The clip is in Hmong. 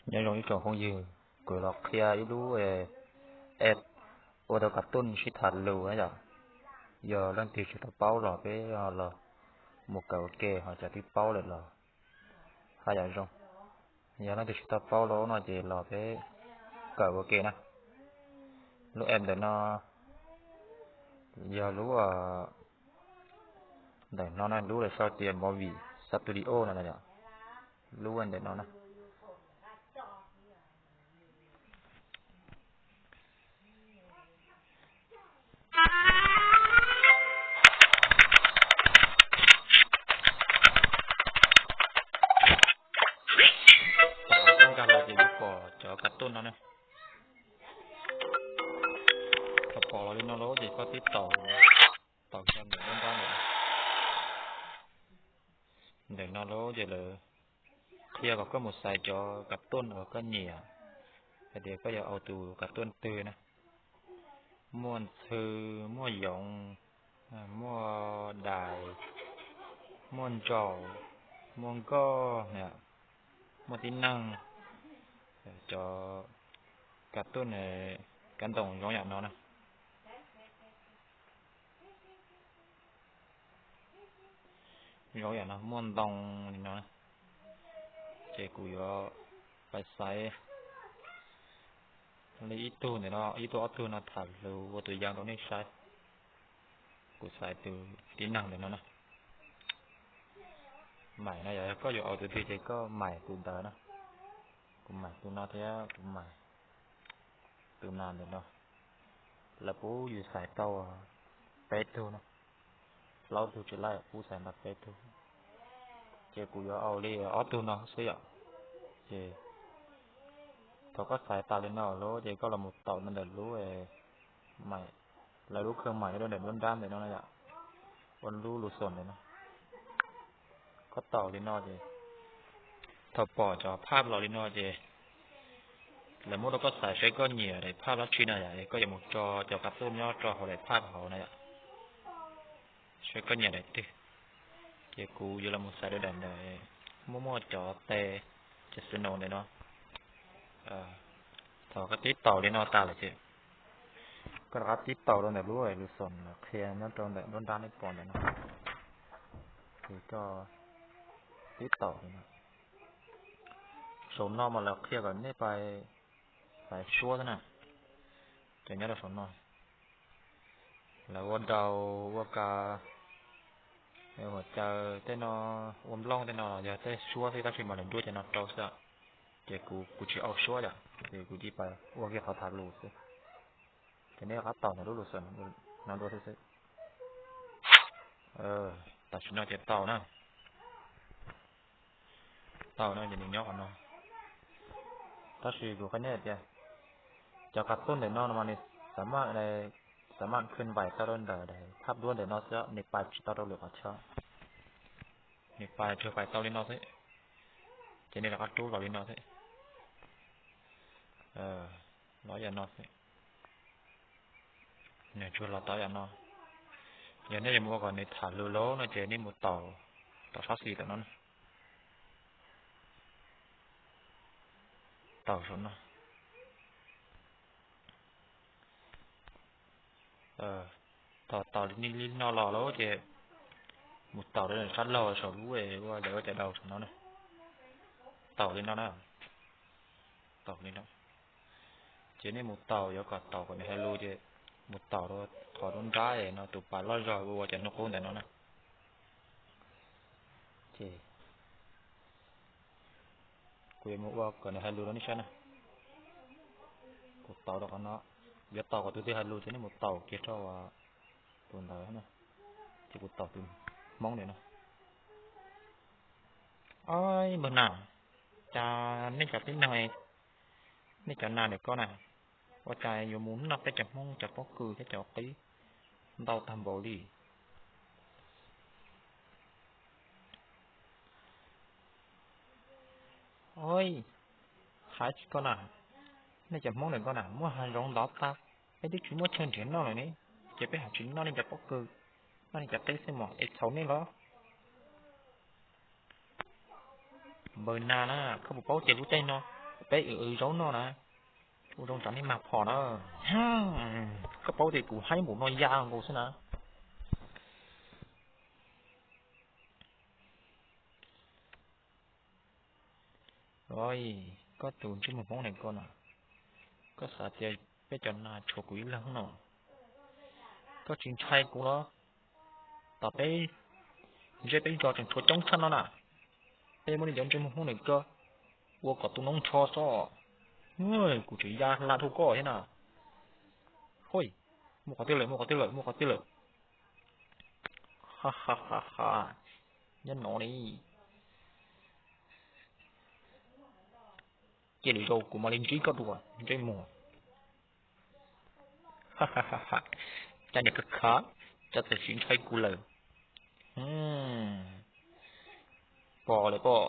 Nyob zoo ib tsoom phooj ywg, kuv los qhia ib lub app ua tau cartoon sib tham lus na yom. Yog leej twg tsis tau paub los peb los mus kawm ua ke, ho cov twb paub lawm los haj yam zoo. Yog leej twg tsis tau paub los no ces los peb kawm ua ke na. Lub app ntawm no yog lub, ntawm no na, lub lawv sau tias Movie Studio no na yom. Lub ntawm no na. Thaum nkag los ces yuav pom cov cartoon no na. Thaum pom los li no lawm ces koj tib taus, taus kiag ntawm nruab nrab ntawm, ntawm no lawm ces lawv qhia kom koj mus xaiv cov cartoon uas koj nyiam, hais tias koj yuav au tus cartoon twg na. Muaj ntxhw, muaj yoov, muaj dais, muaj ntsaum, muaj nkoj, muaj tib neeg. Cov cartoon kab ntoos zoo yam no na. Zoo yam no muaj ntoo li no na. Ces kuv yuav pais xaiv li ib tug ntawm no, ib tug ob tug no tham lus ua tus yam rau nej saib. Kuv xaiv tus tib neeg ntawm no na. Maim no yog koj yuav au tus twg ces koj maim tus ntawd na. Kuv maim tus no thiab kuv maim tus no ntawm no. Lawv pub yus xaiv tau peb tug na, plaub tug tsis laij, pub xaiv tau peb tug. Ces kuv yuav au li ob tug no xwb yom. Ces thaum koj xaiv tas li no lawm ces koj los mus taus ntawm lub maim, lawv lub kheej maim nyob rau ntawm nruab nrab ntawm no na yom, ua lub lus xoos ntawm no. Koj taus li no ces thaum pom cov phaj los li no ces lawv muab rau koj xaiv seb koj nyiam daim phaj dab tsi na yom, es koj yuav mus tso cov cartoon nyob rau hauv daim phaj hauv na yom, seb koj nyiam daim twg. Ces kuv yuav los mus xaiv rau daim ntawd, muaj muaj cov tes, cov snow ntawm no. Thaum koj tib taus li no tas lawm ces koj rov qab tib taus rau ntawm lub lus xoos lawv qhia nyob rau ntawm nruab nrab nej pom ntawm no. Ces koj tib taus li no. Saum no mas lawv qhia kom nej pais xaiv suab xwb na. Ces nyob rau saum no lawv ua daus, ua kas, ua caw tej no, ua nplooj tej no yog tej suab xwb, tab sis mas lawv nruab cov no rau xwb. Ces kuv, kuv tsis au suab yom, ces kuv cia li pais ua kiag qhov tham lus xwb. Ces nej rov qab taus ntawm lub lus xoos no dua xwb xwb. Tam sim no ces tau na. Tau no ces nws nyob qhov no. Tab sis kuv qhia nej tias cov cartoon ntawm no mas nws xam maj khwv vais tau rau ntawm daim phaj duab ntawm no xwb, nws pais tsis tau rau lwm qhov chaw. Nws pais tsuas pais tau li no xwb. Ces nej rov qab rub los li no xwb. Los yam no xwb. Nws tsuas los tau yam no. Yog nej yuav mus ua kom nws tham lus lawm no ces nej mus taus, taus sab xis ntawm no. Taus saum no. Thaum taus li no los lawm ces mus taus rau sab laug saum lub ua lawv ua cov daus saum no na. Taus li no na. Taus li no. Ces nej mus taus, yuav kom taus kom nws hais lus ces mus taus rau qhov nruab nrab no, tus pas loj zog ua cov hnub qub ntawm no na. Ces kuv yuav mus ua kom nws hais lus rau nej saib na. Kuv taus rau qhov no, yuav taus kom tus twg hais lus ces nej mus taus kiag rau tus ntawd na. Ces kuv taus tus Hmoob ntawm no. Oj, npawg na, cas nej cov tib neeg, nej cov nas ntawm ko na, ua cas yuav mus noj peb cov Hmoob cov pob kws thiab cov qib ntau tag npaum li? Oj, hais tsis ko na, nej cov Hmoob ntawm ko na muaj hav zoov ntov tag, peb twb tsis muaj chaw nrhiav noj lawm ne, ces peb hais tsis noj nej cov pob kws, noj nej cov qib xwb mas es txhaum nej los? Npawg nas na, koj puas paub tias lub caij no Peb ua zaub noj na, ua zoo tsav nej mag phom na. Koj paub tias kuv haib npaum no ya nkaus xwb na. Koj tus ntsej muag Hmoob ne koj na, koj xav tias peb cov nas tshuav kuv ib leeg no, koj tsis ntshai kuv los? Tom peb zej peb zos tseem tshuav coob tshaj no na, peb muab nej cov ntsej muag Hmoob ne koj ua kom tu noob nrho xwb. Kuv tseem ya hla dhau koj thiab na. Hos, mus qhov twg lawm, mus qhov twg lawm, mus qhov twg lawm? Ha ha ha ha, nyob no ne. Cia lwm zaus kuv mam li ntsib koj dua ntsej muag. Cas niag khav khav, cas txawm tsis ntshai kuv lawm. Pom lawm pom,